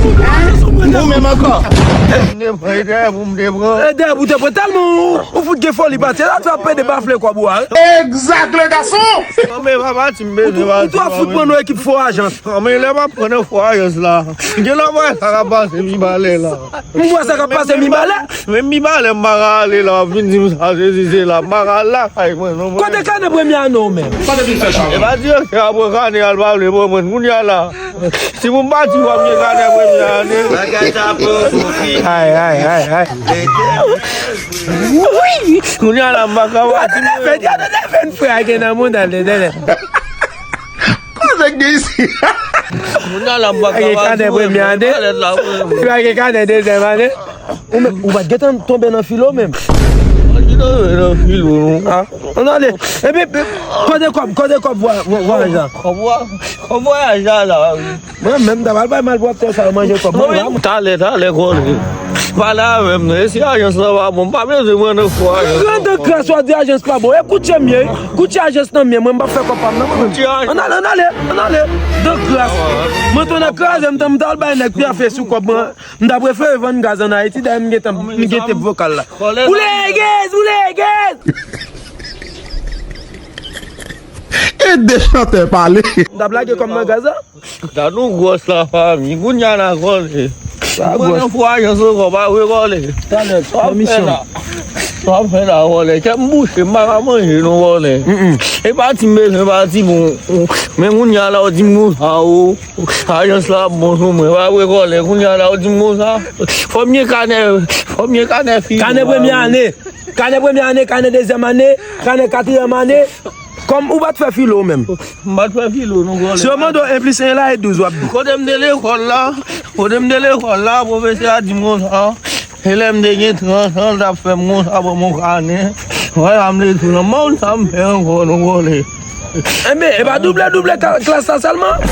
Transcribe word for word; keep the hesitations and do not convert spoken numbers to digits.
Ou menm ankò. M te pran, e dèyè pou m te pran. E dèyè pou te pran tèlman ou, ou fout gen foli pati. La, trap pede bafle kòb ou a. Exact, le garçon. Anmè, papa, ti m bezwen pati. Ou twò fout pran nou ekip fo ajans. Anmè, lè m ap pran nan fo ajans la. Gen lè mwen sa ka pase mi balè la. M wè sa k ap pase mi balè. Men mi balè m pa ka ale la, w ap vin di m sa, se si se la, m pa ka al lakay mwen non. Kote kanè premye ane w menm? E pa direktè a pran kanè al pale pou mwen, kounye a la. Si pou m pati, w ap gen kanè premye ane. Bagay sa pran yon kopi. Ay, ay, ay, ay. Kounye a la, m pa ka pati. Gade lè ven frè a gen nan mouda l, tande. Kote k gen isi? Kounye a la, m pa ka Gen kanè pati. Premye ane. Li pa gen kanè dezyèm ane. Ou menm, ou pa t gentan tonbe nan filo menm. Mwen ki tonbe nan filo, non. Ann ale. Epi, kote kòb, kote kòb vwa- vwa- vwayaj la? Kòb vwa- kòb vwayaj la la, wi. Mwen menm, m ta pral bay malpwòpte sa yo manje kòb mwen. Talè, talè, kòlè. Pale avè m, non. E si ajans lan pa bon, m pa bezwen pran nan fo ajans. Gran dan kras w ap di ajans pa bon. E koute m ye. Koute ajans nan men mwen, m p ap fè kòb pa m nan mwen. Ann ale, ann ale, ann ale. Dan kras. Mwen tonn nan kraze m, tan m t al bay nèg pyafe sou kòb mwen. M ta prefere vann gaz ann Ayiti, dayè m gentan m gen tep vokal la. Ou legliz, ou legliz! E de chantè pale. M t ap lage kòm nan gaz la. Gad nou gwòs la fanmi, kounye a n a kòlè. Mwen nan fo ajans ankò, pa vre kòlè. Sa w ap fè la? Sa w ap fè la, kòlè? Kè m bouche, m pa ka manje non, kòlè. E pati m bezwen pati bon. Men kounye a la, w di m konsa, o. Ajans la ap bon sou mwen, pa vre kòlè. Kounye a la, w di m konsa. Fò m gen kanè, fò m gen kanè fi. Kanè premye ane. Kanè premye ane, kanè dezyèm ane, kanè katriyèm ane. Kòm ou pa t fè filo menm. M pa t fè filo non, kòlè. Si yo mande w en plis en la, e douz w ap di. Kote m te lekòl la, kote m te lekòl la, pwofesè a di m konsa. E lè m te gen trant an, l t ap fè m konsa, ban m yon kanè. Wè la m te tou nan moun sa m fè ankò non, kòlè. Enben, e pa double, double ka- klas la sèlman.